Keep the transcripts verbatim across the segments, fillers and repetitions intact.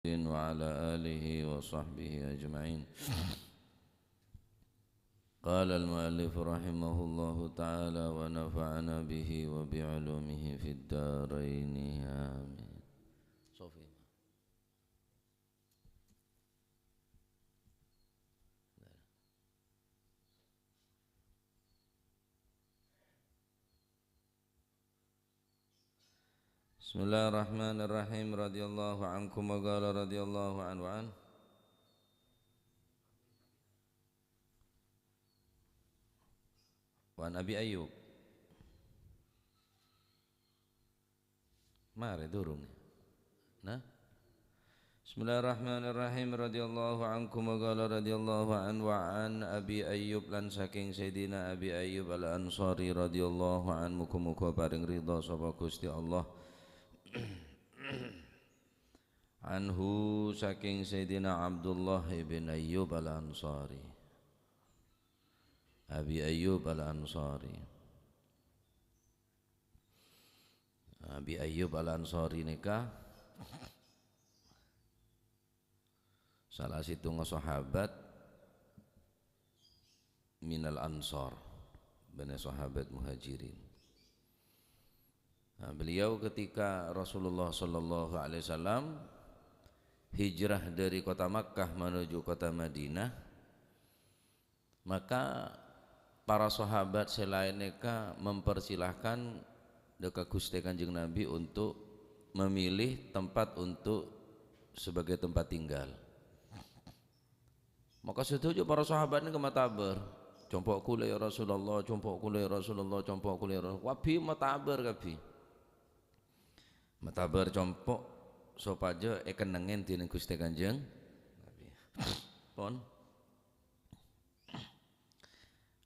وعلى آله وصحبه أجمعين. قال المؤلف رحمه الله تعالى ونفعنا به وبعلومه في الدارين آمين. صوفي. بسم الله الرحمن الرحيم. رضي الله عنكم وقال رضي الله عنه وعن وعن أبي أيوب. Marè durung. Nah. بسم الله الرحمن الرحيم. رضي الله عنكم وقال رضي الله عنه وعن أبي أيوب، lan saking Sayyidina Abi Ayyub Al-Ansari radhiyallahu anhu, muga-muga paring ridha sapa Gusti Allah. Anhu, saking Sayyidina Abdullah ibn Ayyub Al-Ansari. Abi Ayyub Al-Ansari. Abi Ayyub Al-Ansari nèka salah sèttonga sahabat minal Ansar, bânnè sahabat Muhajirin. Nah, beliau ketika Rasulullah sallallahu alaihi wasallam hijrah dari kota Makkah menuju kota Madinah, maka para sahabat sè laèn nèka mempersilahkan dâ' ka Ghustè Kanjeng Nabi untuk memilih tempat untuk sebagai tempat tinggal. Maka sadhâjâ para sahabat nèka matabâr, "Compo' kaulâ, ya Rasulullah, compo' kaulâ, ya Rasulullah, compo' kaulâ, ya Rasul." Kabbhi matabâr kabbhi. Matabâr compo' sopajâ èkennengngè dhinèng Ghustè Kanjeng Nabi. Pon.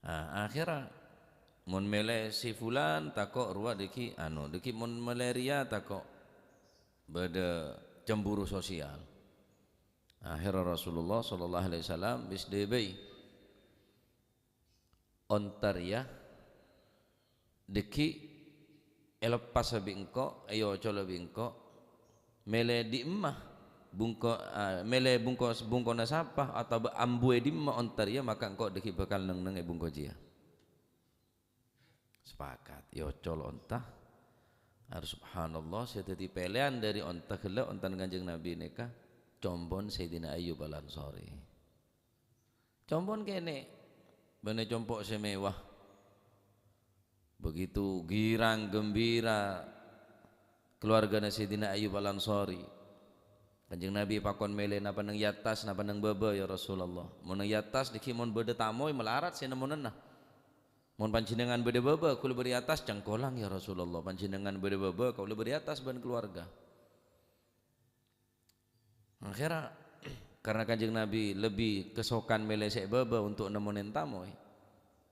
Ah, akhèrra, mon mèlè si fulan tako' rowa dâggi' anu, dâggi' mon mèlè rèya tako' bâdâ cemburu sosial. Akhèrra Rasulullah sallallahu alaihi wasallam bis dhâbâi, "Onta rèya dâggi' èleppasa bi' engko', èocola bi' engko', mèlè dimma bungko, ah, mèlè bungko, bungkona sapa otabâ ambuwâ dimma onta rèya, maka engko' dâggi' bhâkal neng-enneng è bungko jiyâ." Sepakat, èocol onta. Ar, subhanallah, sè dhâddhi pèlèyan dâri onta ghellâ', ontana Kanjeng Nabi nèka, compo'na Sayyidina Ayyub Al-Ansari. Compo'na kènè', bânnè compo' sè mewah. Begitu girang gembira keluargana Sayyidina Ayyub Al-Ansari. Kanjeng Nabi pakon mèlè napa neng è attas, napa neng bâbâ, ya Rasulullah. Mon neng è attas, dâggi' mon bâdâ tamoy malarat sè nemmonana. Mon panjhennengngan bâdâ bâbâ, kaulâ bâdâ è attas, cangkolang, ya Rasulullah. Panjhennengngan bâdâ bâbâ, kaulâ bâdâ è attas bân keluarga. Akhèrra, karena Kanjeng Nabi lebbi kasokan mèlè sè bâbâ untuk nemmonè tamoy,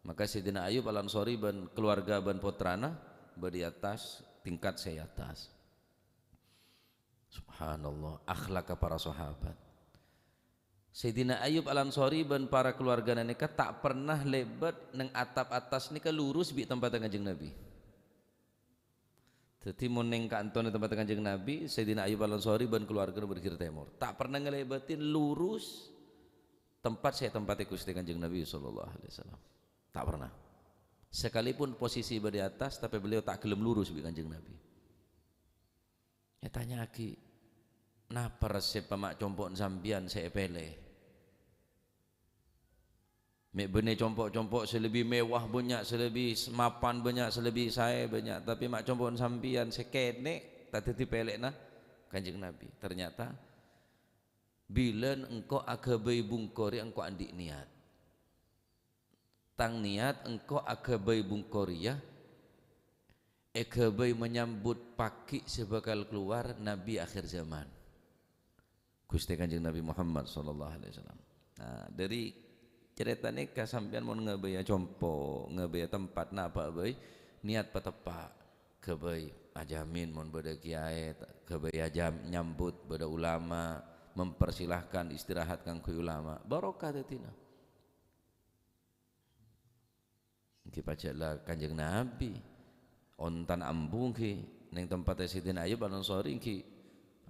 maka Sayyidina Ayyub Al-Ansari bân keluarga bân pottrana bâdâ è attas, tingkat sè è attas. Subhanallah, akhlakka para sahabat. Sayyidina Ayyub Al-Ansari bân para keluargana nèka ta' pernah lèbât neng atap attas nèka lurus bi' tempatta Kanjeng Nabi. Dhâddhi, mon neng ka'antona tempatta Kanjeng Nabi, Sayyidina Ayyub Al-Ansari bân keluargana bâdâ ghi' tèmor. Ta' pernah ngalèbâtin lurus tempat sè tempatta Ghustè Kanjeng Nabi sallallahu alaihi wasallam. Ta' pernah. Sekalipun posisi bâdâ è attas, tapè beliau ta' ghellem lurus bi' Kanjeng Nabi. Ètanya'aghi, "Napa reseppa ma' compo'na sampèyan sè èpèlè? Mè' bânnè compo'-compo' sè lebbi mewah bânnya', sè lebbi s-, mapan bânnya', sè lebbi saè bânnya', tapè ma' compo'na sampèyan sè kènè' ta' dhâddhi pèlèna Kanjeng Nabi." Ternyata, "Bilân engko' aghâbây bungko rèya engko' andi' niyat." Tang niyat engko' aghâbây bungko rèya èghâbây manyambut paghi' sè bhâkal kalowar Nabi akhir zaman, Ghustè Kanjeng Nabi Muhammad sallallahu alaihi wasallam. Nah, dâri carèta nèka sampèyan mon ngabâyâ compo', ngabâyâ tempat, napa bhâi niyat pateppa'. Ghâbây ajamin mon bâdâ kiyaè, ghâbây ajam-, nyambut bâdâ ulama, mempersilahkan istirahat kaangghuy ulama. Barokah dhâddhina. Èngghi pajhât la Kanjeng Nabi. Ontana ambu èngghi neng tempatta Sayyidina Ayyub Al-Ansari èngghi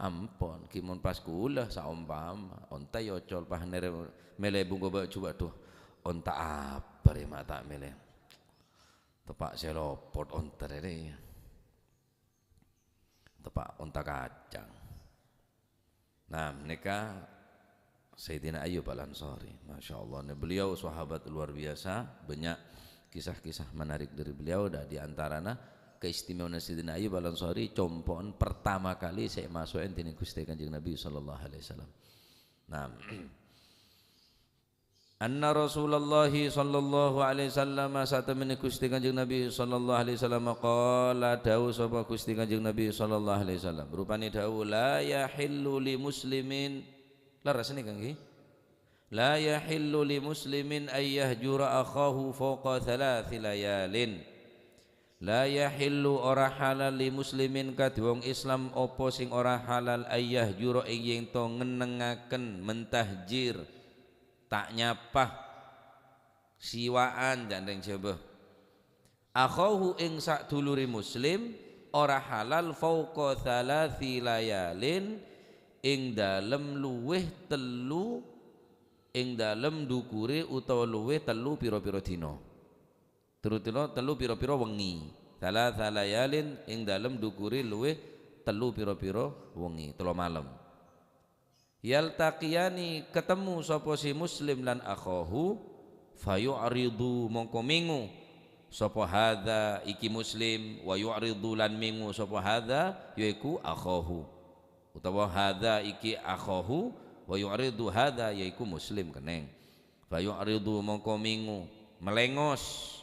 Ampon, ghi' mon pas kaulâ saompama, onta èocol, pas nèrè-, mèlè bungko bâ'-, jubâ', adhu, onta apa rè ma' ta' mèlè? Teppa' sè lopot onta rè, rè. Teppa' onta kacang. Nah, nèka Sayyidina Ayyub Al-Ansari. Masya Allah, nè, beliau sahabat luar biasa, banyak kisah-kisah menarik dari beliau. Dan di antarana keistimewaan Sayyidina Ayyub Al-Ansari, compo'en pertama kali sè èmaso'è dèning Ghustè Kanjeng Nabi sallallahu alaihi wasallam. Nah, anna Rasulullah sallallahu alaihi wasallam, satemmenna Ghustè Kanjeng Nabi sallallahu alaihi wasallam, qala, dawuh sapa Ghustè Kanjeng Nabi sallallahu alaihi wasallam. Rupane dawuh, "La yahillu li muslimin." Leres nèka ngghi? "La yahillu li muslimin ay yahjura akhahu fawqa thalathi layalin." La yahillu, ora halal, li muslimin, kadhi wong Islam, apa sing ora halal, ay yahjura, ing yen to ngennengngaken, mentahjir, ta' nyapa, siwa'an, jhâ' rèng Jhâbâ. Akhahu, ing sadulure muslim, ora halal, fauqa thalathi layalin, ing dalem luwih tellu, ing dalem dhukure utawa luwih tellu pira-pira dina. Terutama tellu pira-pira wengi. Thalatha layalin, ing dalem dhukure luwih tellu pira-pira wengi, tello malem. Yaltaqiyani, ketemu sapa si muslim lan akhahu, fayu'ridu, mongko mengu sapa hadza, iki muslim, wa yu'ridu, lan mengu sapa hadza, yaiku akhahu. Utawa hadza, iki akhahu, wa yu'ridu hadza, yaiku muslim kenneng. Fayu'ridu, mongko mengu, melengos.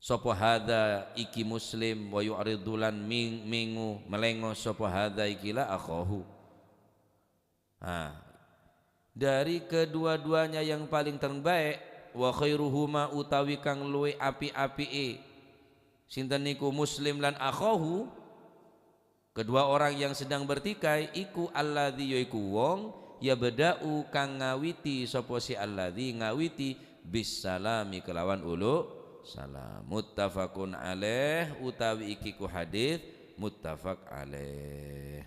Sapa hadza, iki muslim, wa yu'ridu, lan ming-, mengu, melengos sapa hadza, iki la akhahu. Nah, dari kedua-duanya yang paling terbaik, wa khairuhuma, utawi kang luwih api-api'e, sinten niku, muslim lan akhahu, kedua orang yang sedang bertikai, iku alladzi, yaiku wong, yabda'u, kang ngawiti, sapa si alladzi, ngawiti, bis salami, kelawan uluk salam. Muttafaqun alaih, utawi iki ku hadis muttafaq alaih.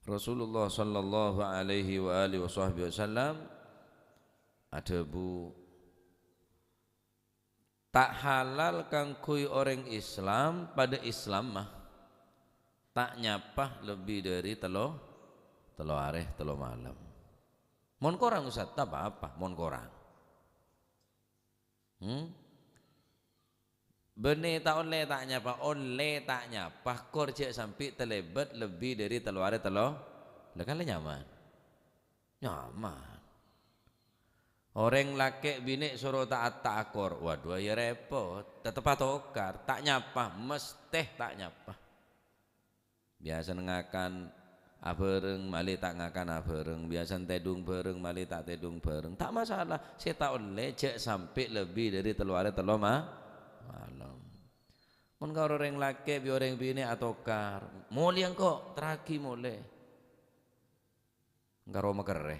Rasulullah sallallahu alaihi wa alihi wasahbihi wasallam adhâbu, "Ta' halal kaangghuy orèng Islam, padâ Islam mah, ta' nyapa lebbi dhâri tello, tello arè, tello malem." Mon korang, Ustaz, ta' apa-apa, mon korang. Hmm? Bânnè ta' ollè ta' nyapa, ollè ta' nyapa, kor jhâ' sampè' talèbât lebbi dhâri tello arè tello. Lah, kan la nyaman. Nyaman. Orèng lakè' binè' soro ta' at-, ta' akor. Waduh, ya repot. Tetep atokar. Ta' nyapa, mestè ta' nyapa. Biyasana ngakan abhâreng, malè ta' ngakan abhâreng. Biyasana tèdung bhâreng, malè ta' tèdung bhâreng. Ta' masalah. Sè ta' ollè, jhâ' sampè' lebbi dhâri tello arè tello ma-, malem. Mon karo orèng lakè' bi' orèng binè' atokar, "Molè engko', terraghi molè." Engkaro makerrè.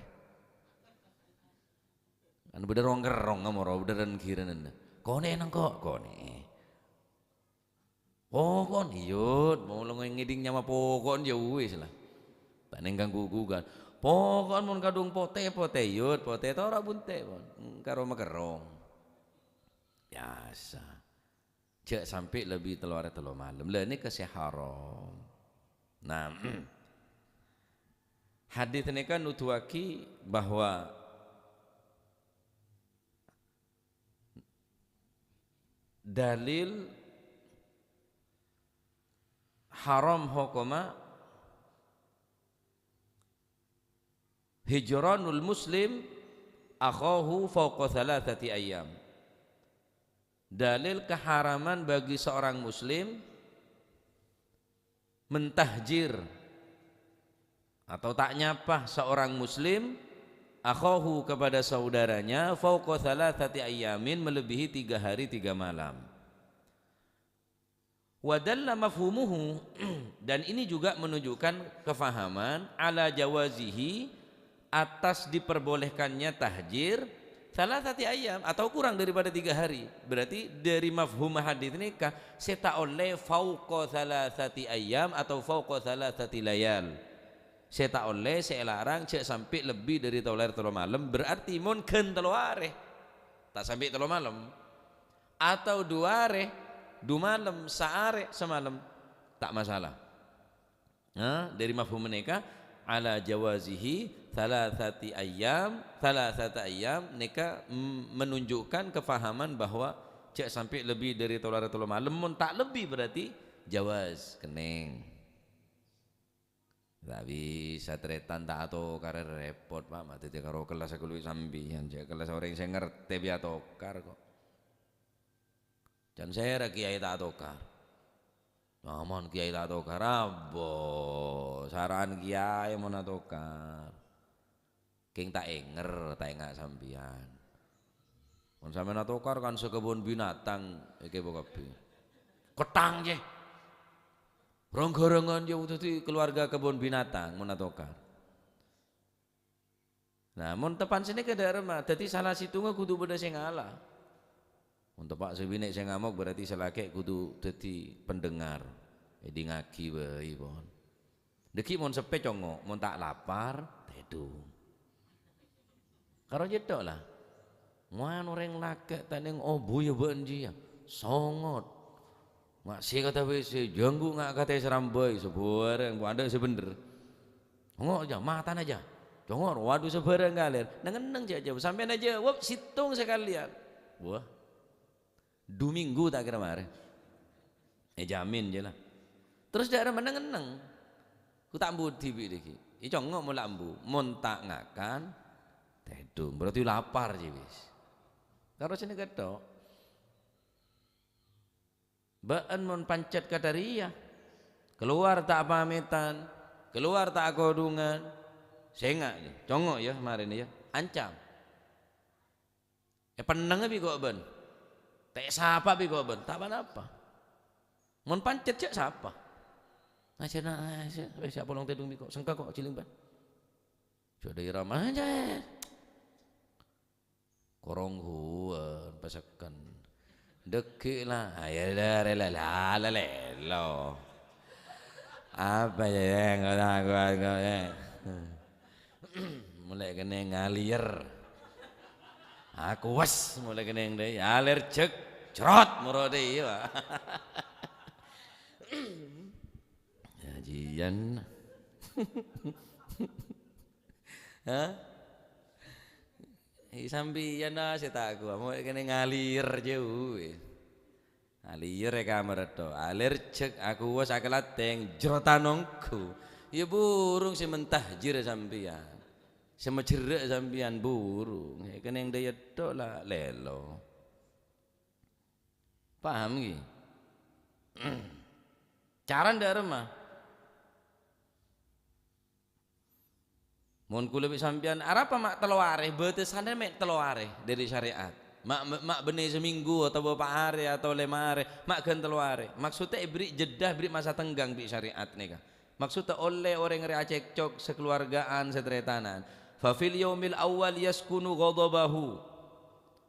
Kan bâdâ rong-kerrong, amoro bâdâ ren-ghirenna. "Konè'è engko', konè'è." "Poko'en, iyut, mon la ngèdhing nyama poko'en, ya wis la. Ta' nèng ganggu-gugan. Poko'en mon kadhung potè, potè, iyut, potè, tora buntè', pon." Engkaro makerrong. Biyasa. Jhâ' sampè' lebbi tello arè tello malem. Lah, nèka sè haram. Nah, hadis nèka nuduwaghi bahwa dalil haram hukuma hijranul muslim akhahu fauqa thalathati ayyam. Dalil keharaman bagi seorang muslim mentahjir atau tak nyapa seorang muslim akhahu, kepada saudaranya, fauqa thalathati ayyamin, melebihi tiga hari tiga malam. Wa dalla mafhumuhu, dan ini juga menunjukkan kefahaman, ala jawazihi, Atas diperbolehkannya tahjir salasati ayyam atau kurang daripada tiga hari. Berarti dari mafhum hadis nèka, sè ta' ollè fauqa salasati ayyam atau fauqa salasati layal. Sè ta' ollè, sè èlarang, jhâ' sampè' lebbi dâri tello arè tello malem, berarti mon ghân tello arè, ta' sampè' tello malem. Atau du arè, du malem, saarè, samalem, ta' masalah. Nah, dâri mafhum nèka, ala jawazihi salasati ayyam, salasata ayyam, nèka, mm, menunjukkan kefahaman bahwa jhâ' sampè' lebbi dâri tello arè tello malem, mon ta' lebbi berarti jawaz, kennèng. Ta' bisa tarètan ta' atokar, rèpot, Pak. Ma' dhâddhi karo kellas aku luwih sampèyan, jhâ' kellas orèng sè ngartè bi' atokar kok. Can sèra kèyaè ta' atokar. Aman kèyaè ta' atokar, abbo, sara'an kèyaè mon atokar. Kèng ta' ènger, ta' enga' sampèyan. Mon sampèyan atokar kan sakebun binatang èkèbâ kabbhi. Ketthang, jè. Rang-gharangan, jè, dhâddhi keluarga kebun binatang mon atokar. Nah, mon teppan sè nèka dâ' remma, dhâddhi sala sèttonga kodhu bâdâ sè ngala. Mon teppa' sè binè' sè ngamok, berarti sè lakè' kodhu dhâddhi pendengar, èdingngaghi bhâi, pon. Dhâggi' mon seppè congo', mon ta' lapar, tèdung. Karo jhâ' tok la. Ngowan orèng lakè' ta' nèng obu ya bâ'ân jiyâ, songot. Ma' sè kata bhâi sè jhângghu nga' katè sè rambâi, sabhârâng, bu andâ' sè bhendher. Ngo' jâ, matana jâ. Congor, waduh, sabhârâng kalèr. Neng-enneng jâ' jâwâb. Sampèyan ajâwâb sèttong sakalèyan. Wah. Du minggu ta' kèra marè. Èjhâmin jâ la. Terros dâ' remma neng-enneng. Ku ta' ambu dhibi' dhâggi'. Ècongo' mola ambu. Mon ta' ngakan, tèdung. Berarti lapar jiyâ wis. Karo sè nèka tok. Bâ'ân mon pancèt kadhâriyâ, kalowar ta' pamètan, kalowar ta' akodhungan, sènga', yâ, congo', yâ, marèna, yâ, ancam. Èpennengnga bi' ko' bân, ta' èsapa bi' ko' bân, ta' pa-napa. Mon pancèt jâ' sapa. Ngajhâna, wis, yâ, polong tèdung bi' ko', sengka ko' jhilling bân. Jhâ' dâ' èrama, anjay. Korong huwân, pasekken. Dhâggi' la, ayo la, rela la, la, lelo. Apa ya, yang kau lakukan kau, ya? Mulai kena ngalier. Aku wes, mulai kena yang deh, alerjek, cerot, moro deh, iya. Kajian. Hah? È, sampèyan, ah, sè ta' kowa, mo' kènè ngalir jâuh, è. Ngalir è kamar tok. Alerjek, aku wis akalattèng, jrotan ongghu. Iyâ burung sè mentahjir sampèyan. Sè majherrek sampèyan burung. È, kènè dâjâ tok la lèlo. Paham, ghi? Carana dâ' remma? Mon kaulâ bi' sampèyan arapa ma' tello arè, bâtessanna mè' tello arè dâri syariat. Ma', ma' bânnè samènggu otabâ pa' arè otabâ lèma arè, ma' ghân tello arè. Maksoddhâ èbèrri' jeda, bèrri' masa tenggang bi' syariat nèka. Maksoddhâ ollè orèng rè acekcok sakaluwarga'an, sataretanan. "Fa fil yaumil awwal yaskunu ghadabahu."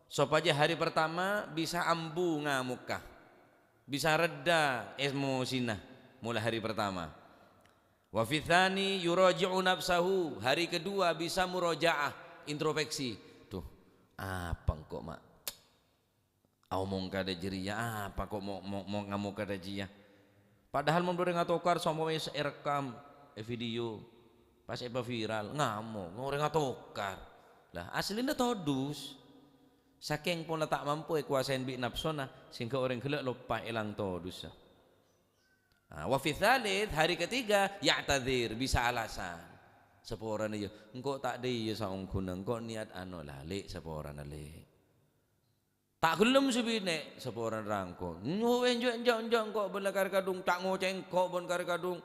Sopajâ hari pertama bisa ambu ngamokka, bisa rèdhâ emosina, mola hari pertama. Wa fi tsani yuraji'u nafsahu, hari kedua bisa murajaah, introspeksi. "Duh, apa engko' ma' aomong ka dâ' jârèya? Apa ko' mo', mo', mo' ngamok ka dâ' jiyâ?" Padahal mon orèng atokar, sampè' wis èrekkam, èvideo, pas èpaviral, ngamok, orèng atokar. Lah, asllina todus. Sakèng pola ta' mampu èkowasaè bi' napsona, sehingga orèng ghellâ' loppa èlang todussa. Nah, wa fi tsalits, hari ketiga, ya'tadzir, bisa alasan. Saporana, yâ, engko' ta' dâjâ saongghuna, engko' niat anu, la, Lè', saporana, Lè'. Ta' ghellem sè binè', saporana rangko'. Nyo'è, enjâ', enjâ', enjâ', engko' bân la karè kadhung, ta' ngoca'è engko' bân karè kadhung.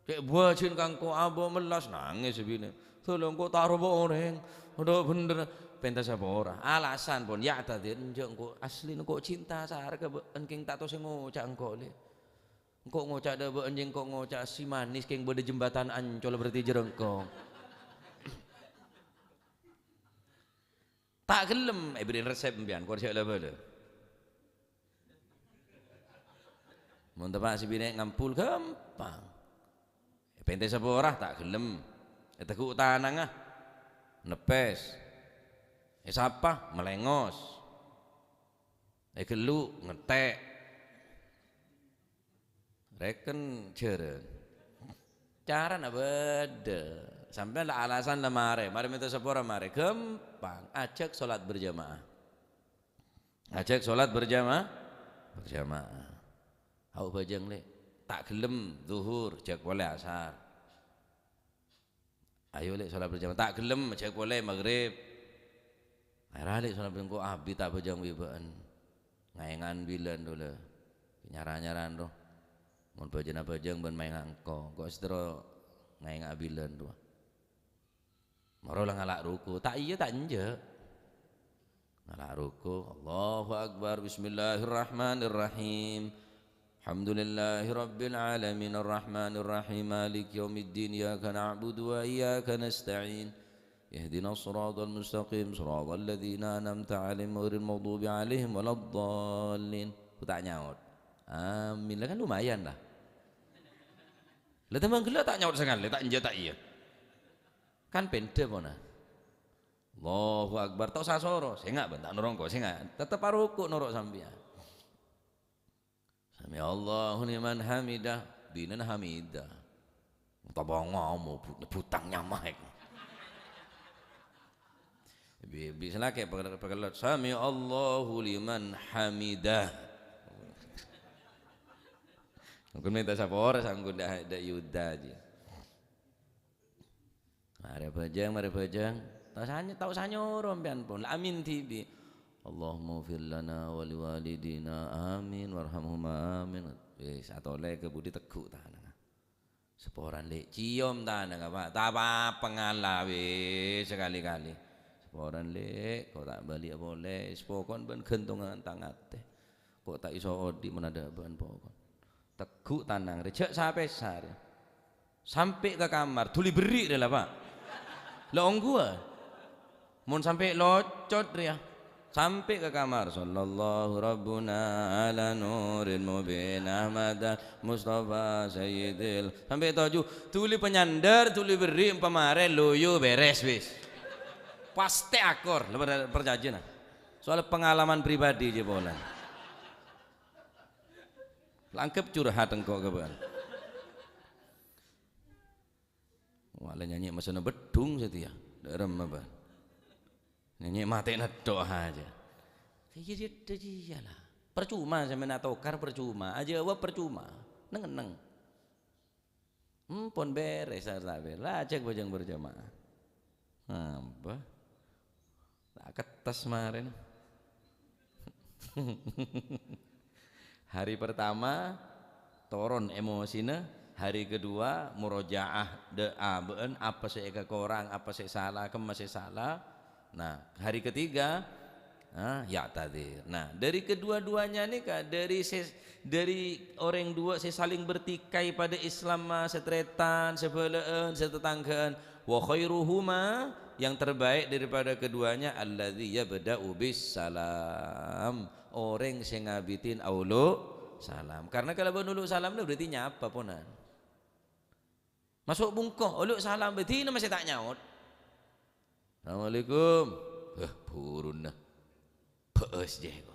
Cè' bâjhina ka engko' abâ' mellas, nangès sè binè'. Sala engko' ta' rowa orèng, adâ' bhendher, pènta sapora. Alasan pon, ya'tadzir, enjâ' engko' asllina engko' cinta sara ka bâ'na, kèng ta' tao sè ngoca' engko', Lè'. Engko' ngoca' dâ' bâ'na, jâ' engko' ngoca' sè manis, kèng bâdâ jembatan Ancol, berarti jârèya engko'. Ta' ghellem èbèrri'in resep sampèyan, kor jhâ' la-bâlâ. Mon teppa' sè binè' ngambul, ghâmpang. Èpèntè sapora, ta' ghellem. Ètegghu' tanangnga, neppes. Èsapa, malèngos. Èghellu', ngettè'. Rèken jhârâng. Carana bâdâ. Sampèyan la alasan la marè, marè mènta sapora marè. Ghâmpang. Ajhâk sholat berjamaah. Ajhâk sholat berjama-, berjamaah. Ayo bhâjâng, Lè'. Ta' ghellem Zuhur, jhâk polè Asar. Ayo, Lè', sholat berjamaah. Ta' ghellem, jhâk polè Maghrib. Ayo, Lè', sholat berjamaah. Engko' abit ta' bhâjâng bi' bâ'ân. Ngaènga'an bilân, ro, la. Nyara-nyara'an, ro. Mon bhâjâna bhâjâng bân maènga' engko'. Engko' sè terro ngaènga'a bilân, ro. Mara la ngala' ruku'. Ta' iyâ, ta' enjâ'. Ngala' ruku'. Allahu Akbar. Bismillahirrahmanirrahim. Alhamdulillahirabbil alamin, arrahmanirrahim, maliki yaumiddin, iyyaka na'budu wa iyyaka nasta'in. Ihdinas siratal mustaqim, siratal ladzina an'amta 'alaihim ghairil maghdubi 'alaihim waladdallin. Ku ta' nyaot. Amin. Lah kan lumayan lah. Lah tembhâng ghellâ' ta' nyaot sakalè, ta' enjâ' ta' iyâ. Kan pèndhâ pona. Allahu Akbar, ta' osa soro, sènga' bân ta' noro' engko', sènga'. Tetep aruku' noro' sampèyan. Sami'allahu liman hamidah, binèna Hamidah. Tabanga mo bu-, butang nyama iku. Bi-, bisa lakè' pake-, pakelot, "Sami'allahu liman hamidah." Mungkin mènta sapora sanggun dâ', dâ' Yuda aja. Marè bhâjâng, marè bhâjâng. Ta' sanya, ta' osa nyoro sampèyan pon. Amin dhibi'. Allahumma ighfir lana wa liwalidina. Amin. Warhamhuma. Amin. Wis, atolè ka budi tegghu' tanangnga. Saporan, Lè', ciom tanangnga, Pak. Ta' apa-apa ngala', wis, sakali-kali. Saporan, Lè', ko' ta' bâli'â polè. Wis, pokon bân ghântongan tang atè. Ko' ta' iso odi' mon adâ' bâ'ân pokon. Tegghu' tanang rè, jhâ' sapèsa rè. Sampè' ka kamar, dhuli berri' rè la, Pak. La ongghuwâ. Mon sampè' locot rè, ya. Sampè' ka kamar, "Sallallahu Rabbuna ala nurin mubin Ahmad Mustafa Sayyidil." Sampè' toju', dhuli panyandâr, dhuli berri', pamarè, loyu, bèrès, wis. Pastè akor, la per-, parcajâ, nah. Soal pengalaman pribadi jhâ' polana. Langkep curhat engko' ka bâ'ân. Wala nyanyi masana beddhung satèya. Dâ'remma bâ'ân. Nyanyi matèna tok aja. Kaya dhâddhâ jiyâ la. Percuma sampèyan atokar, percuma. Ajâwâb percuma. Neng-enneng. Empon bèrès, sar ta' bèrès. Lajâk bhâjâng berjamaah. Apa? Ta' kettes marèna. Hari pertama, toron emosina. Hari kedua, murojaah, dâ', abâ'ân, apa sè èkakorang, apa sè sala, kemma sè sala. Nah, hari ketiga, ah, ya'tadzir. Nah, dari kedua-duanya nèka, dari se-, dari orèng duwâ' sè saling bertikai padâ Islamma, sè tarètan, sè bhâlâ'ân, sè tatangghâ'ân, wa khairuhuma, yang terbaik daripada keduanya, alladzi yabda'u bis salam, orèng sè ngabidhi olo' salam. Karena kalabân olo' salam nè berarti nyapa, ponan. Maso' bungko, olo' salam, bâdina masè ta' nyaot. "Assalamualaikum." Hah, buruna. Bâ'âs jiyâ ko.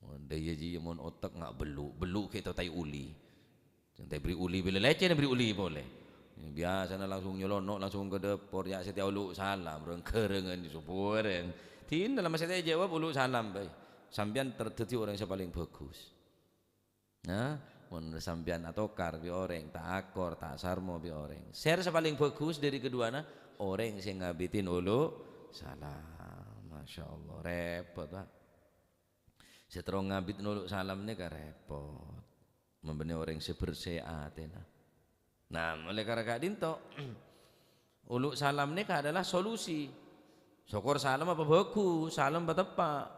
Mon dâ' iyâ jiyâ mon otek nga' bellu', bellu' ghi' tao tai uli. Sè ta' èberri' uli bilâ lècèna èberri' uli polè. Biyasana langsung nyolono', langsung ka dâpor, ya' satèya olo' salam, reng-ghârângan, soporèng. Dina la masè ta' èjâwâb olo' salam bhâi. Sampèyan ter-, dhâddhi orèng sè palèng bhâghus. Nah, mon sampèyan atokar bi' orèng, ta' akor, ta' sarmo bi' orèng. Sèr sè palèng bhâghus dâri keduana, orèng sè ngabidhi olo' salam. Masya Allah, rèpot, Pak. Sè terro ngabidhi olo' salam nèka rèpot. Mabânnè orèng sè bersè atèna. Nah, oleh karena ka'dinto, ulu salam nèka adalah solusi. Sokor salam apa bhâghus, salam pateppa'.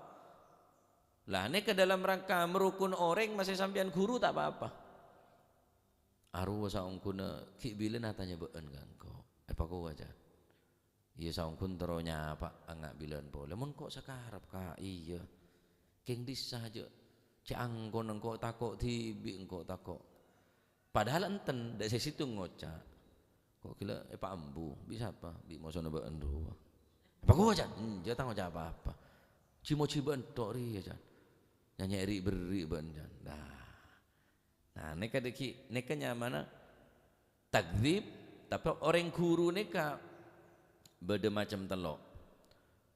Lah, nèka dalam rangka merukun orèng, masè sampèyan ghuru ta' pa-apa. Arowa saongghuna ghi' bilâna atanya bâ'ân ka engko'. Èpakowa, Cak. Iyâ, saongghun terro nyapa, anga' bilân polè. Mon ko' sakarep, Ka', iyâ. Kèng dissa jâ', cè' angkon engko' tako' dhibi' engko' tako'. Padahal enten, dâ' sè sèttong ngoca', "Ko' ghellâ' èpaambu, bi' sapa? Bi' mosona bâ'ân rowa." "Apa kowa, Can?" "Enjâ', ta' ngoca' apa-apa. Ji-moji bâ'ân tok rèya, Can. Nyanyè ri'-berri' bâ'ân, Can." Nah. Nah, nèka dâggi', nèka nyamana takdzib, tapè orèng ghuru nèka bâdâ macem tello'.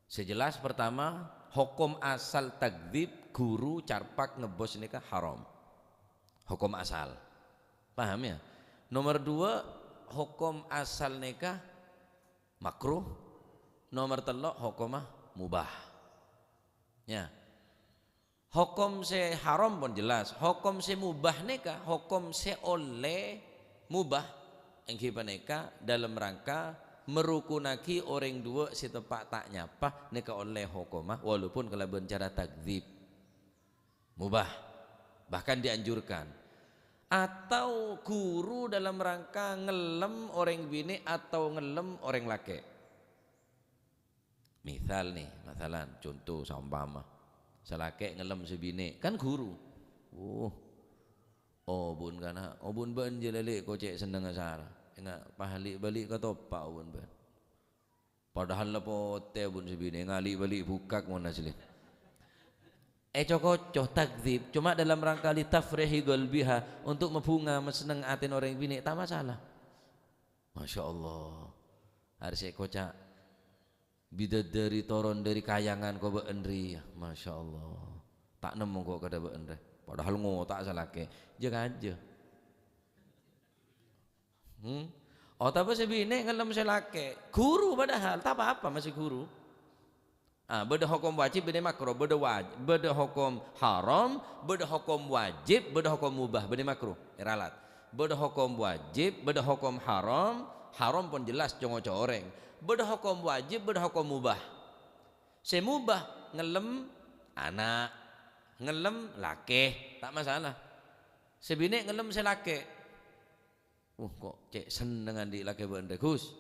Sè jelas, pertama, hokom asal takdzib ghuru carpak ngebbos nèka haram. Hokom asal. Paham, ya? Nomor dua, hokom asal nèka makruh. Nomor tello', hokomma mubah. Ya. Hokom sè haram pon jelas. Hokom sè mubah nèka, hokom sè ollè mubah, èngghi panèka dâlem rangka merukunaghi orèng duwâ' sè teppa' ta' nyapa, nèka ollè hokomma, walaupun kalabân cara takdzib. Mubah, bahkan dianjurkan. Atau ghuru dâlem rangka ngellem orèng binè' atau ngellem orèng lakè'. Misal nè, masalan, conto, saompama, sè lakè' ngellem sè binè', kan ghuru. "Oh, obun kana', obun bâ'ân jâ' lè', ko' cè' sennengnga sara. Enga' pahali' bâli' ka toppa' obun bâ'ân. Padahal la potè obun sè binè', ngali' bâli' bukak mon asli." Èco-koco, takdzib, cuma dalam rangka li tafrihi qalbiha, untuk mabhunga masenneng atèna orèng binè', ta' masalah. Masya Allah. Arè sè èkoca', "Bidadari toron dâri kayangan ko' bâ'ân rèya." Masya Allah. "Ta' nemmo ko' kadhâ' bâ'ân rè." Padahal ngotak sè lakè'. Jâ-kajâ. Hmm? Otabâ sè binè' ngellem sè lakè'. Ghuru padahal, ta' pa-apa masih ghuru. Ah, bâdâ hokom wajib, bâdâ makruh, bâdâ waj-, bâdâ hokom haram, bâdâ hokom wajib, bâdâ hokom mubah, bâdâ makruh. Èralat. Bâdâ hokom wajib, bâdâ hokom haram, haram pon jelas co-ngoco orèng. Bâdâ hokom wajib, bâdâ hokom mubah. Sè mubah ngellem ana', ngellem lakè, ta' masalah. Sè binè' ngellem sè lakè'. "Uh, ko' cè' senneng andi' lakè bâ'ân rè, Gus."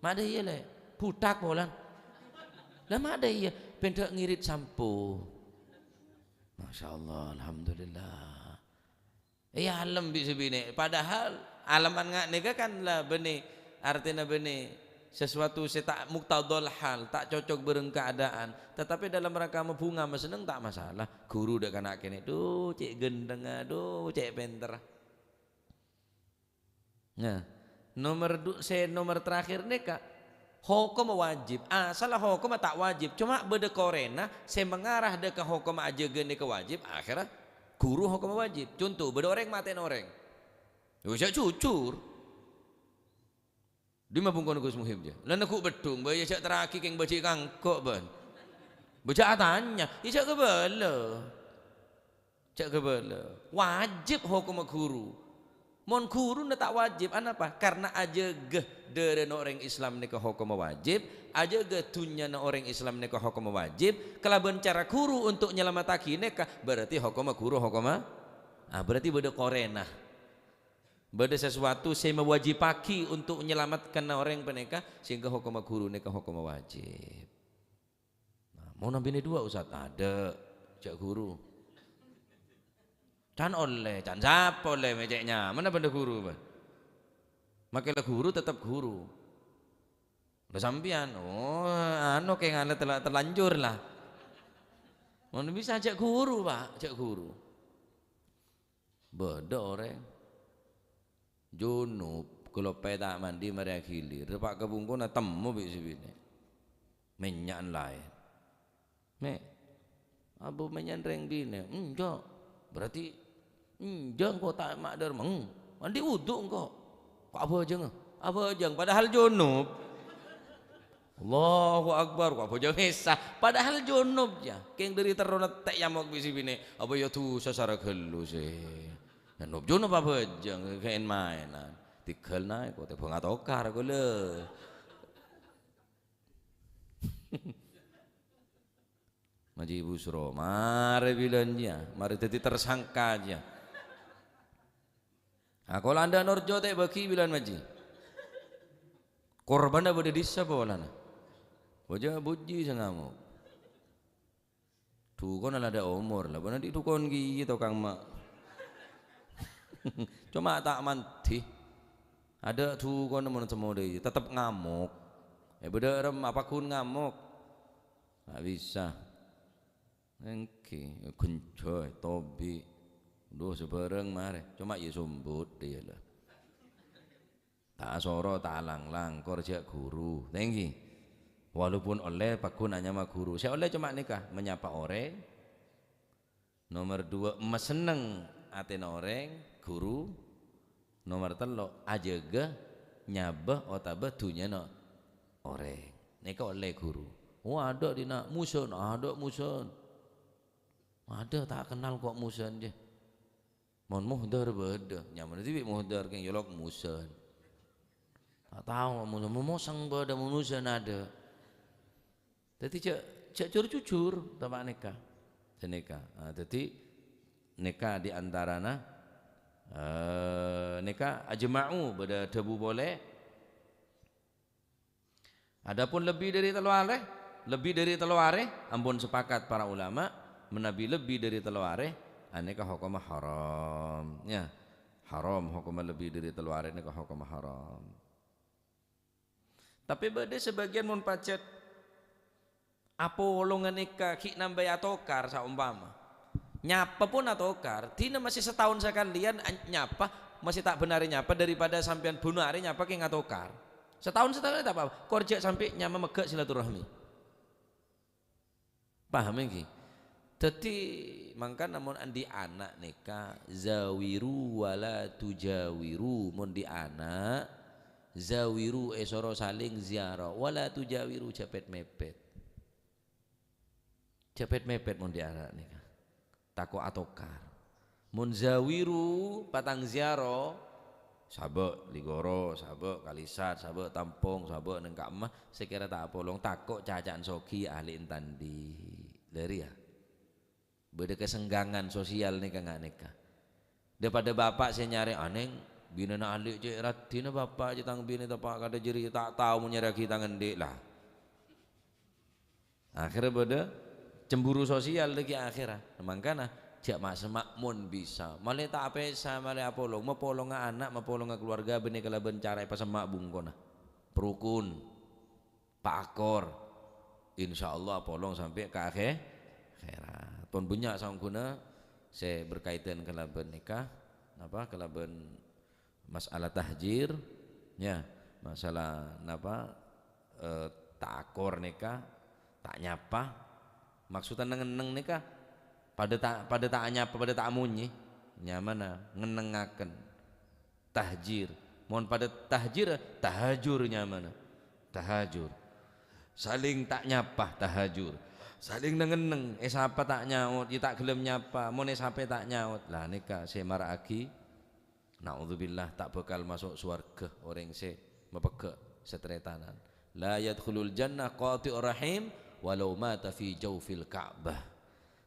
"Ma'dâ iyâ, Lè'? Butak polana." "Lah ma'dâ iyâ, bhendhâ' ngirit sampo." Masya Allah, alhamdulillah. Èalem bi' sè binè'. Padahal aleman nga' nèka kan la bânnè, artèna bânnè sesuatu sè ta' muqtadhal hal, ta' cocok bârâng keadaan. Tetapi dalam rangka mabhunga masenneng ta' masalah. Ghuru dâ' kana' kènè', "Dhu, cè' ghântengnga, dhu, cè' pènterra." Nah, nomer du-, sè nomer terakhir nèka, hokomma wajib. Asalla hokomma ta' wajib, coma bâdâ korèna sè mangarah dâ' ka hokomma ajâgâ nèka wajib, akhèrra ghuru hokomma wajib. Conto, bâdâ orèng matè'ana orèng. Yo, jhâ' jujur. "Dimma bungkona Gus Muhib, jâ?" "La neggu' beddhung, bâ, iyâ jhâ' terraghi kèng bâji' kangko', bân. Bâ jhâ' atanya, iyâ jhâ' kabâlâ." Jhâ' kabâlâ. Wajib hokomma ghuru. Mon ghuruna ta' wajib, anapa? Karna ajâgâ dârâna orèng Islam nèka hokomma wajib, ajâgâ dhunnyana orèng Islam nèka hokomma wajib, kalabân cara ghuru untuk nyalamettaghi nèka, berarti hokomma ghuru hokomma, ah, berarti bâdâ korèna. Bâdâ sesuatu sè mawajibaghi untuk nyalamettaghi orèng panèka, sehingga hokomma ghuru nèka hokomma wajib. Nah, mon abinè duwâ', Ustaz? Adâ', jhâ' ghuru. Can ollè, can sapa ollè, mè' cè' nyamana bâdâ ghuru, bân. Makkè la ghuru tetep ghuru. La sampèyan, oh, anu, kè ngala tela-, terlanjur la. Mon bisa jhâ' ghuru, Pak, jhâ' ghuru. Bâdâ orèng junub, kaloppaè ta' mandi marè aghili, rèpa' ka bungkona temmo bi' sè binè'. Mènya'an laèn. "Mè', abu mènya'an rèng binè'?" "Enjâ'." "Berarti enjâ' engko' ta' ma' dârmeng? Andi' wudu engko'?" "Ko' abhâjângnga?" "Abhâjâng, padahal junub." Allahu Akbar, ko' abhâjâng Isya, padahal junub, jâ. Kèng dâri terro nèttè' nyamok bi' sè binè', apa ya dhusa sara ghâllu sè. Junub, junub abhâjâng, kèng maènan. Tèghâl naè, ko' tèbâng atokar, ko' lè. Maji Busro, marè bilân jiyâ, marè dhâddhi tersangka jiyâ. Akola anda norjo tè' bâgi bilân maji. Korbanna bâdâ dissa polana. Oja bujji sè ngamok. Dhukonna la adâ' omor, la bân andi' dhukon kèya tokang ma'. Coma ta' mandhi. Adâ' dhukonna mon semmo dâ' iyâ, tetep ngamok. È, bâdâ rem apa ghun ngamok? Ta' bisa. Èngghi, ghânjhâ, tobi'. Dhu, sabârâng marè. Coma iyâ sombot iyâ la. Ta' asoro, ta' alanglang, kor jhâ' ghuru. Tèngghi. Walaupun ollè paggun anyama ghuru. Sè ollè coma nèka, menyapa orèng. Nomer dua, masenneng atèna orèng, ghuru. Nomer tello', ajâgâ nyabâ otabâ dhunnyana orèng. Nèka ollè ghuru. Oh, adâ' dinna' mosèn, adâ' mosèn. Adâ' ta' kennal ko' mosèn, jâ. Mon muhdhar bâdâ, nyamana dhibi' muhdhar kèng yolok mosèn. Ta' tao mosèn, mosèng bâdâ, mosèn adâ'. Dhâddhi jhâ', jhâ' jur-jujur, ta' panèka. Sanèka. Ah, dhâddhi nèka di antarana, eh, nèka ajma'u, bâdâ dhâbu polè. Adapun lebbi dhâri tello arè, lebbi dhâri tello arè, ampon sepakat para ulama, manabi lebbi dhâri tello arè, anèka hokomma haram. Ya, haram hokomma lebbi dhâri tello arè nèka hokomma haram. Tapè bâdâ sabâgiyân mon pajhât apolonga nèka ghi' nambâi atokar, saompama. Nyapa pon atokar, dina masih sataon sakalèyan a-, nyapa, masih ta' bhennarè nyapa daripada sampèyan bâno arè nyapa kèng atokar. Sataon-sataon ta' apa-apa, kor jhâ' sampè' nyama megghâ' silaturahmi. Paham èngghi? Dhâddhi, mangkana mon andi' ana' nèka, zawiru wa la tujawiru. Mon andi' ana', zawiru, èsoro saling ziarah, wa la tujawiru, jhâ' pèt-mèpèt. Jhâ' pèt-mèpèt mon andi' ana' nèka. Tako' atokar. Mon zawiru, patang ziarah, sabâ' Ligoro, sabâ' Kalisat, sabâ' Tampong, sabâ' neng ka'emma, sè kèra ta' apolong, tako' caca'an soghi ahli èntandi. Dhâri, ya. Bâdâ kasenggangan sosial nèka nga' nèka. Dâ-padâ bapa' sè nyarè, "Anèng, binèna alè' cè' raddhinna bapa' cè' tang binè teppa' kadhâ' jârèya, ta' tao mon nyarèyaghi tang andi', la." Akhèrra bâdâ cemburu sosial lagi akhèrra. Mangkana, jhâ' ma'-, semma' mon bisa. Malè ta' apèsa, malè apolong. Mapolonga ana', mapolonga kaluwarga bânnè kalabân cara èpasemma' bungkona. Parokon. Paakor. Insyaallah apolong sampè' ka akhè-, akhèrat. Pon bânnya' saongghuna sè berkaitan kalabân nèka, napa, kalabân masalah tahjir, ya, masalah, napa, eh, ta' akor nèka, ta' nyapa. Maksudda neng-enneng nèka padâ ta', padâ ta' anyapa, padâ ta' amonyè. Nyamana ngennengngaken. Tahjir. Mon padâ tahjir, tahajur nyamana. Tahajur. Saling ta' nyapa, tahajur. Saling neng-enneng, èsapa ta' nyaot, iyâ ta' ghellem nyapa, mon èsapè ta' nyaot. La nèka sè mara'aghi, naudzubillah, ta' bhâkal maso' sowarghâ orèng sè mapegghâ' sataretanan. "La yadkhulul jannah qati'ur rahim walau mata fi jaufil Ka'bah."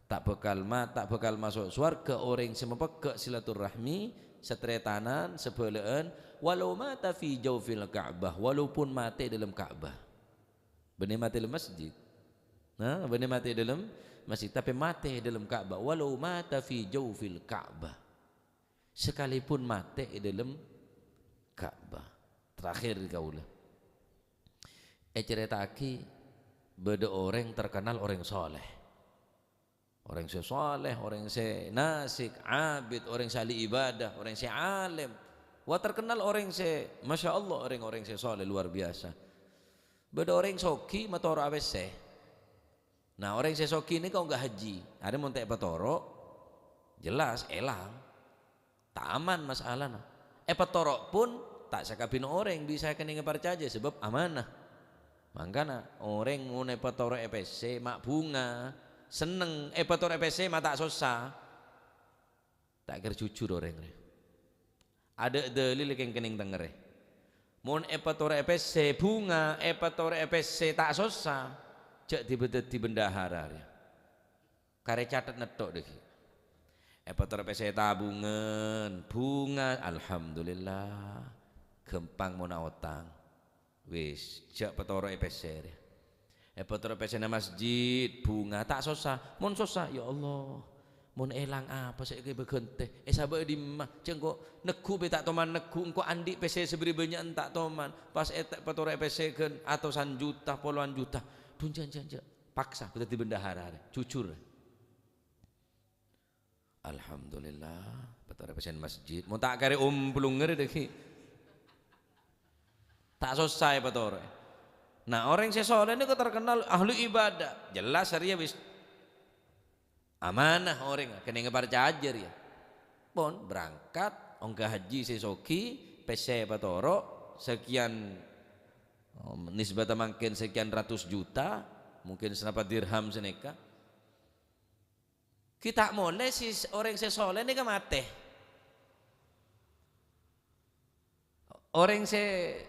Ta' bhâkal ma-, ta' bhâkal maso' sowarghâ orèng sè mapegghâ' silaturrahmi, sataretanan, sabhâlâ'ân, "walau mata fi jaufil Ka'bah", walaupun matè dâlem Ka'bah. Bânnè matè dâlem masjid. Nah, bânnè matè dâlem masjid, tapè matè dâlem Ka'bah, "walau mata fi jaufil Ka'bah". Sakalèpon matè è dâlem Ka'bah. Terakhir kaulâ. Ècarèta'aghi bâdâ orèng terkenal orèng soleh. Orèng sè soleh, orèng sè nasik, abid, orèng sè ahli ibadah, orèng sè alèm. Wah, terkenal orèng sè, masya Allah, orèng-orèng sè soleh luar biasa. Bâdâ orèng soghi matoro' A P C. Nah, orèng sè soghi nèka ongghâ haji. Arè mon ta' èpatoro', jelas èlang. Ta' aman masalana. Èpatoro' pon ta' sakabinna orèng bisa kennengnga parcajâ sabâb amanah. Mangkana, orèng mon èpatoro' è pèssè ma' bhunga, senneng, èpatoro' è pèssè ma' ta' sossa. Ta' kèra jujur orèng rè. Adâ' dâlil kèng-kennèng tengngèrè. Mon èpatoro' è pèssè bhunga, èpatoro' è pèssè ta' sossa, jhâ' dhibi' dhâddhi bendahara rè. Karè catet netto' dhâggi'. Èpatoro' pèssè tabungan, bhunga, alhamdulillah. Ghâmpang mon aotang. Wis, jhâ' patoro'è pèssè rè. Èpatoro' pèssèna masjid, bhunga, ta' sossa. Mon sossa, "Ya Allah, mon èlang apa sè èghibâ ghântè? Èsabâ' è dimma? Jhâ' engko' neggu' bhâi ta' toman neggu', engko' andi' pèssè sabâriyâ bânnya'an ta' toman." Pas ète-, patoro'è pèssè ghân atosan juta, polowan juta. Dun, jhâ', jhâ', jhâ'. Paksa, dhâddhi bendahara, jujur. Alhamdulillah, patoro' pèssèna masjid. Mon ta' karè omplung ngèrè dhâggi'. Ta' sossa èpatoro'è. Nah, orèng sè soleh nèko terkenal ahli ibadah. Jelas rèya wis amanah orèng, kennengnga parcajâ rèya. Pon berangkat, ongghâ haji sè soghi, pèssè èpatoro', sekian, nisbata mangkèn sekian ratus juta, mungkin sanapa dirham sanèka. Ghi' ta' molè si orèng sè soleh nèka matè. Orèng sè,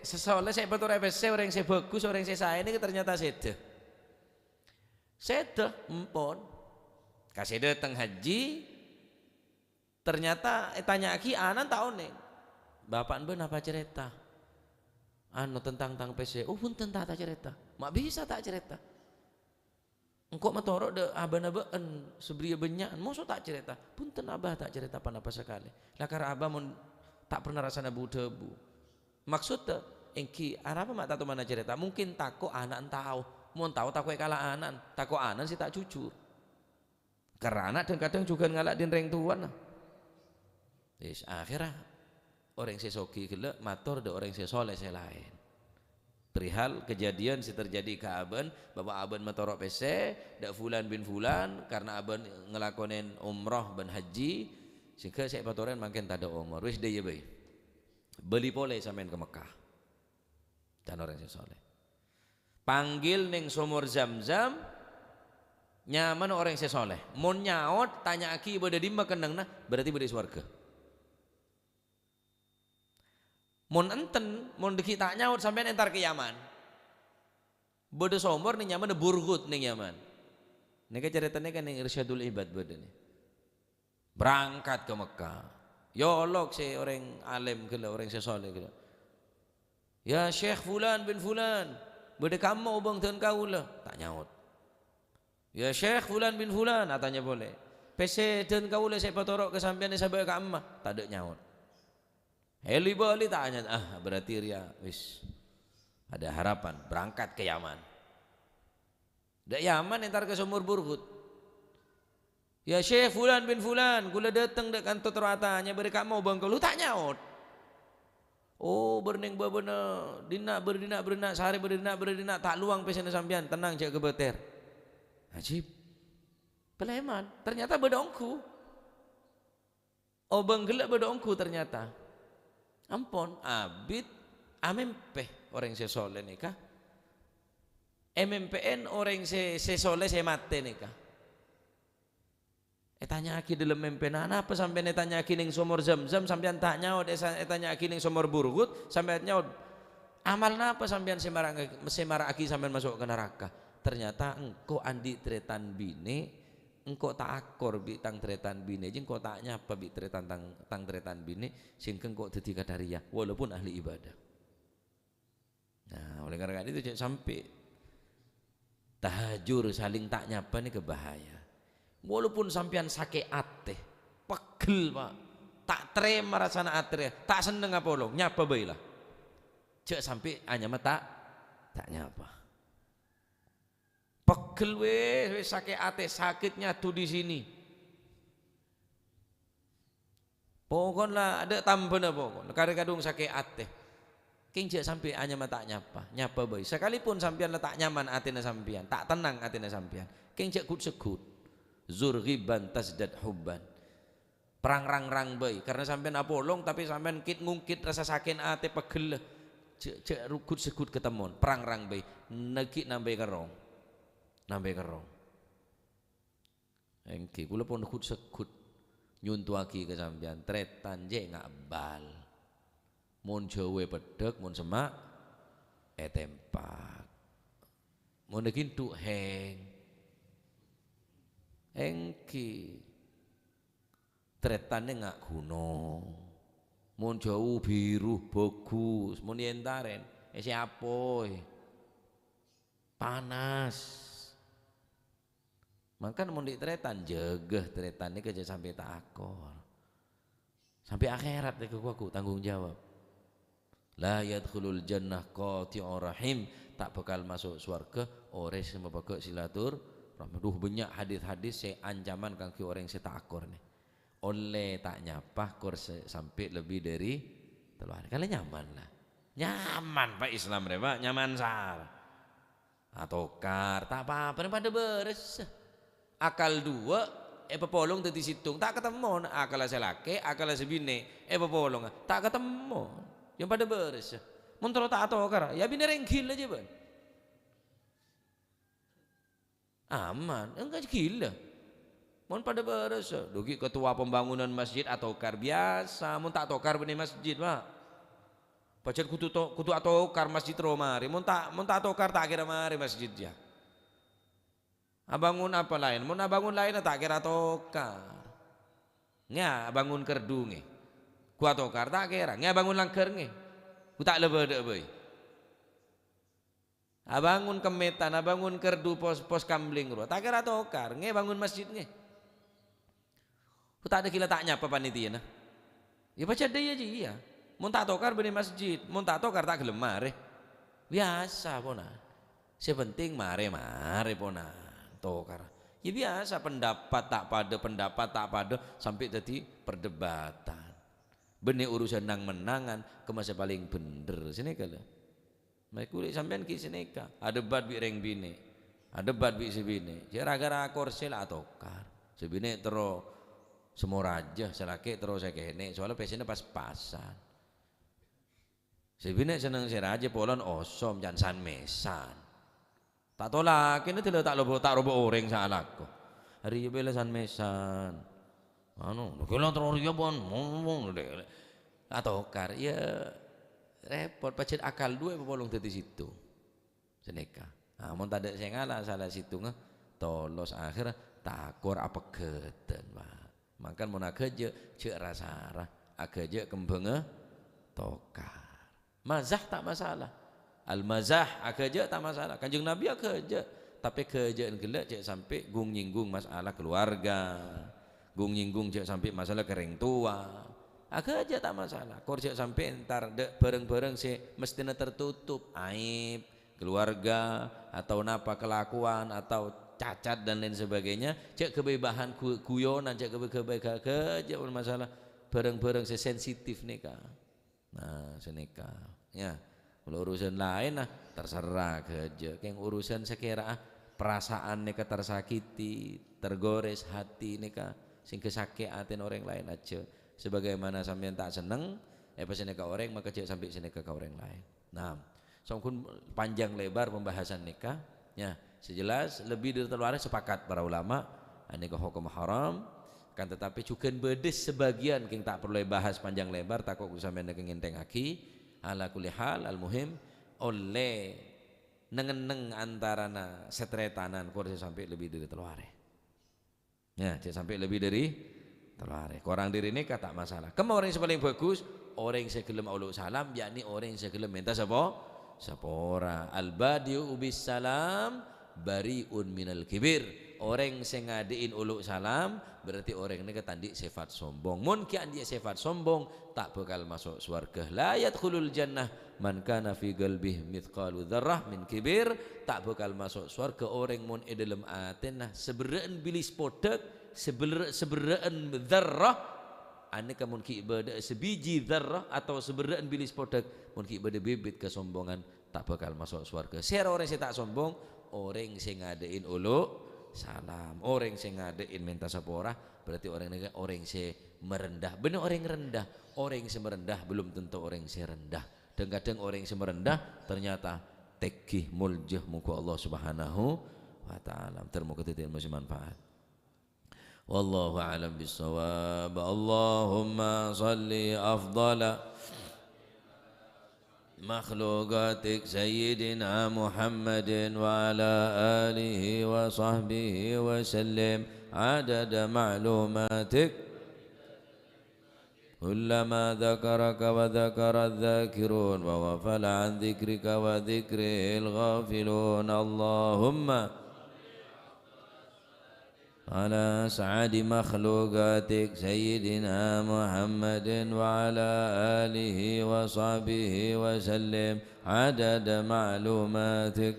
sè soleh sè èpatoro'è pèssè, orèng sè bhâghus, orèng sè saè nèka ternyata sèdhâ. Sèdhâ, empon. Ka sè dâteng haji, ternyata ètanya'aghi ana'na ta' onèng. "Bapa'na bâ'na apa carèta?" "Anu, tentang tang pèssè." "Oh, bhunten, ta' ta' carèta." "Ma' bisa ta' carèta?" "Engko' matoro' dâ' abâna bâ'na sabâriyâ bânnya'an, moso ta' carèta?" "Bhunten, Abah, ta' carèta ponapa sakalè. La kara Abah mon ta' pernah rassana bu-dhâbu." Maksoddhâ, èngghi arapa ma' ta' toman acarèta? Mungkin tako' ana'na tao. Mon tao tako' èkala' ana'na, tako' ana'na sè ta' jujur. Karana dhâng-kadhâng jhughân ngala' dhin rèng towana. Wis, akhèrra orèng sè soghi ghellâ' mator dâ' orèng sè soleh sè laèn. Perihal kejadian sè terjadi ka abâ'na, bahwa abâ'na matoro' pèssè dâ' Fulan bin Fulan karna abâ'na ngalakonè umroh bân haji, sehingga sè èpatorè mangkèn tadâ' omor. Wis, dâ' iyâ bhâi. Bâli polè sampèyan ka Mekkah. Can orèng sè soleh. Panggil neng somor Zamzam, nyamana orèng sè soleh. Mon nyaot, tanya'aghi bâdâ dimma kennengnganna, berarti bâdâ è sowarghâ. Mon enten, mon dhâggi' ta' nyaot, sampèyan entar ka Yaman. Bâdâ somor neng nyamana Burghud neng Yaman. Nèka carètana kan neng Irsyadul Ibad bâdâ nè. Berangkat ka Mekkah. Yolok sè orèng alèm ghellâ', orèng sè soleh ghellâ'. "Ya Syekh Fulan bin Fulan, bâdâ kamma obâng dân kaulâ?" Ta' nyaot. "Ya Syekh Fulan bin Fulan," atanya polè. "Pèssè dân kaulâ sè èpatoro' ka sampèyan èsabâ' kamma?" Tadâ' nyaot. Èli-bâli ta' nyaot. Ah, berarti rèya wis ada harapan, berangkat ka Yaman. Dâ' Yaman entar ka Somor Burghud. "Ya Syekh Fulan bin Fulan, kaulâ dâteng dâ' kanto terro atanya, bâdâ kamma obâng kaulâ?" Ta' nyaot. "Oh, bârnèng bâbâna dinna', bâdâ dinna', bâdâ dinna', sarè bâdâ dinna', bâdâ dinna', ta' lowang pèssèna sampèyan, tennang, jhâ' ghâbâtèr." Ajib. Palèman, ternyata bâdâ ongghu. Obâng ghellâ' bâdâ ongghu ternyata. Ampon, abit amèmpè orèng sè soleh nèka. Èmèmpè'è orèng sè, sè soleh sè matè nèka. Ètanya'aghi dâlem mèmpèna, "Napa sampèyan ètanya'aghi neng Somor Zamzam, sampèyan ta' nyaot, èsa-, ètanya'aghi neng Somor Burghud, sampèyan nyaot? Amal napa sampèyan sè mara-, sè mara'aghi sampèyan maso' ka naraka?" Ternyata engko' andi' tarètan binè', engko' ta' akor bi' tang tarètan binè', jhâ' engko' ta' nyapa bi' tarètan tang, tang tarètan binè', sehingga engko' dhâddhi kadhâriyâ, walaupun ahli ibadah. Nah, oleh karena itu, jhâ' sampè' tahajur saling ta' nyapa nèka bahaya. Walaupun sampèyan sakè' atè, pegghel, Pak, ta' tarèma rassana atè, ta' senneng apolong, nyapa bhâi la. Jhâ' sampè' anyama ta', ta' nyapa. Pegghel wis, wis sakè' atè, sakitnya tuh di sini. Pokon la adâ' tambâna pokon, karè kadhung sakè' atè. Kèng jhâ' sampè' anyama ta' nyapa, nyapa bhâi. Sakalipun sampèyan la ta' nyaman atèna sampèyan, ta' tennang atèna sampèyan, kèng jhâ' ghut-segghut. Zur ghibban tazdad hubban. Prang-rang-rang bhâi, karna sampèyan apolong, tapè sampèyan kit-ngungkit rassa sakè'na atè pegghellâ. Jhâ', jhâ' ru-, ghut-segghut katemmon, prang-rang bhâi. Naghi' nambâi kerrong. Nambâi kerrong. Èngghi, kaulâ pon ghut-segghut nyontowaghi ka sampèyan, tarètan jhâ' ngabâl. Mon jhâu èpeddhâk, mon semma' ètèmpak. Mon èghindhu' hèng. Èngghi. Tarètanna nga' ghunong. Mon jhâu biru, bhâghus. Mon èntarèn, èsè apoy. Panas. Mangkana mon dhi' tarètan, jâgâ tarètan nèka jhâ' sampè' ta' akor. Sampè' akhèrat nèka ghu-, ghu-, tanggung jawab. "La yadkhulul jannah qati'ur rahim," ta' bhâkal maso' sowarghâ orèng sè mapaghâ' silaturahmi. Duh, bânnya' hadis-hadis sè ancaman kaangghuy orèng sè ta' akor nè. Ollè ta' nyapa kor sè sampè' lebbi dhâri tello arè. Kalè nyaman, la. Nyaman, Pak, Islam rè, Pak. Nyaman sara. Atokar, ta' pa-apa, rèng padâ bârâssa. Akal duwâ' èpapolong dhâddhi sèttong, ta' katemmo. Akalla sè lakè', akalla sè binè', èpapolong, ta' katemmo. Yâ padâ bârâssa. Mon terro ta' atokar, yâ abinè rèng ghilâ jhâ' bân. Aman, enggak gila. Mon padâ bârâssa, dhu ghi' ketua pembangunan masjid atokar biyasa, mon ta' atokar bânnè masjid, Pak. Pajhât kodhu to-, kodhu atokar masjid terro marè, mon ta', mon ta' atokar ta' kèra marè masjid, yâ. Abângon apa laèn? Mon abângon laènna ta' kèra atokar. Ngè abângon kerdhu ngè. Ghu atokar ta' kèra, ngè abângon langghâr ngè. Ghu ta' la bâdâ'â bhâi. Abângon kemmètan, abângon kerdhu pos, pos kamling rowa. Ta' kèra atokar, ngè bângon masjid ngè. Ghu ta' dâgghi' la ta' nyapa panitiyana. Yâ pajhât dâ' iyâ jiyâ. Mon ta' atokar bânnè masjid, mon ta' atokar ta' ghellem marè. Biyasa, ponan. Sè penting marè, marè, ponan. Tokar. Yâ biyasa, pendapat ta' padâ, pendapat ta' padâ, sampè' dhâddhi perdebatan. Bânnè urusan nang-mennangan, kemma sè palèng bhendher. Sanèka, la. Mè' kulâ sampèyan ghi' sanèka, adebat bi' rèng binè', adebat bi' sè binè', jhâ' ra-ghârâ korsè la atokar. Sè binè' terro sè morajâ, sè lakè' terro sè kènè', soalnya pèssèna pas-pasan. Sè binè' senneng sè rajâ polana osom, can san-mèsan. Ta' tolakè, nèdhâlâ ta' lobo-, ta' robo orèng sè alako. Arèya bhâi la san-mèsan. Anu, kèla terro rèya, pon, mong, mong, lè-, lè-. Atokar, yâ, rèpot, pajhât akal duwâ' èpapolong dhâddhi sèttong. Sanèka. Nah, mon tadâ' sè ngala' sala sèttongnga, tolos akhèr takor apeghâdhân, Pak. Mangkana mon aghâjâ', jhâ' ra-sara, aghâjâ' kembhângnga tokar. Mazah ta' masalah. Al-mazah, aghâjâ' ta' masalah. Kanjeng Nabi aghâjâ', tapè ghâjâ'ân ghellâ' jhâ' sampè' gung-nyènggung masalah keluarga. Gung-nyènggung jhâ' sampè' masalah ka rèng towa. Aghâjâ' ta' masalah. Kor jhâ' sampè' entar dâ' bhârâng-bhârâng sè mesthèna tertutup, aib, keluarga, atau napa kelakuan, atau cacat dan lain sebagainya, jhâ' ghâbây bahan gu-, guyonan, jhâ' ghâbây-ghâbây ghâ-, ghâjâ' masalah bhârâng-bhârâng sè sensitif nèka. Nah, sanèka, yâ. Kalau urusan laèn, nah, terserah ghâjâ'. Kèng urusan sè kèra'a perasaan nèka tersakiti, tergores hati nèka, sehingga sakè' atèna orèng laèn ajâ. Sebagaimana sampèyan ta' senneng, èpasenneng ka orèng, maka jhâ' sampè' senneng ka orèng laèn. Nah, sampun panjang lebar pembahasan nèka. Ya, sè jelas lebbi dhâri tello arè sepakat para ulama, anèka hokom haram, kan tetapi jhughân bâdâ sabâgiyân kèng ta' parlo èbahas panjang lebar, tako' sampèyan nèka ngènthèngngaghi. Ala kulli hal, al-muhim, ollè neng-enneng antarana sataretanan, kor jhâ' sampè' lebbi dhâri tello arè. Ya, jhâ' sampè' lebbi dhâri tello arè. Korang dhâri nèka ta' masalah. Kemma orèng sè palèng bhâghus, orèng sè ghellem aolo' salam, yakni orèng sè ghellem mènta sapo-, sapora. Al-badi'u bis salam bari'un minal kibir. Orèng sè ngadâ'in olo' salam, berarti orèng nèka ta' andi' sèfat sombong. Mon ghi' andi' sèfat sombong, ta' bhâkal maso' sowarghâ. La yadkhulul jannah man kana fi qalbihi mitsqalu dzarrah min kibir, ta' bhâkal maso' sowarghâ orèng mon è dhâlem atèna saberrâ'ân bilis podhâk, saberrâ-, saberrâ'ân dzarrah, anèka mon ghi' bâdâ'â sabiji dzarrah atau saberrâ'ân bilis podhâk, mon ghi' bâdâ bibit kasombongan, ta' bhâkal maso' sowarghâ. Sèra orèng sè ta' sombong, orèng sè ngadâ'in olo' salam, orèng sè ngadâ'in mènta sapora, berarti orèng nèka orèng sè merendah. Bânnè orèng rendah, orèng sè merendah belum tentu orèng sè rendah. Dhâng-kadhâng orèng sè merendah ternyata tèngghi moljâ mongghu Allah Subhanahu wa Ta'ala. Ter moga dhâddhi ilmu sè manfaat. Wallahu a'lam bissawab. Allahumma shalli afdhala makhluqatik Sayyidina Muhammadin wa ala alihi wa sahbihi wa sallim adada ma'lumatik. كلما ذكرك وذكر الذاكرون وغفل عن ذكرك وذكره الغافلون. اللهم على أسعد مخلوقاتك سيدنا محمد وعلى آله وصحبه وسلم عدد معلوماتك.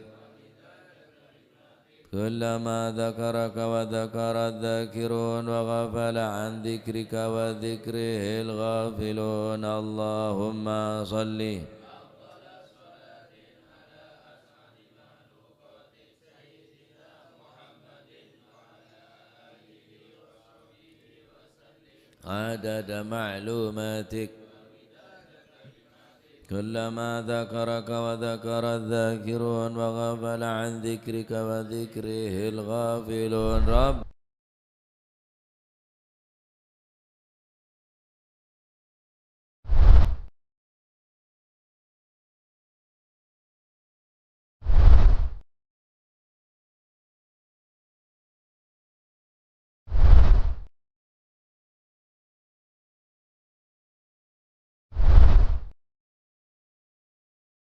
كلما ذكرك وذكر الذاكرون وغفل عن ذكرك وذكره الغافلون. اللهم صل عدد معلوماتك. كلما ذكرك وذكر الذاكرون وغفل عن ذكرك وذكره الغافلون. رب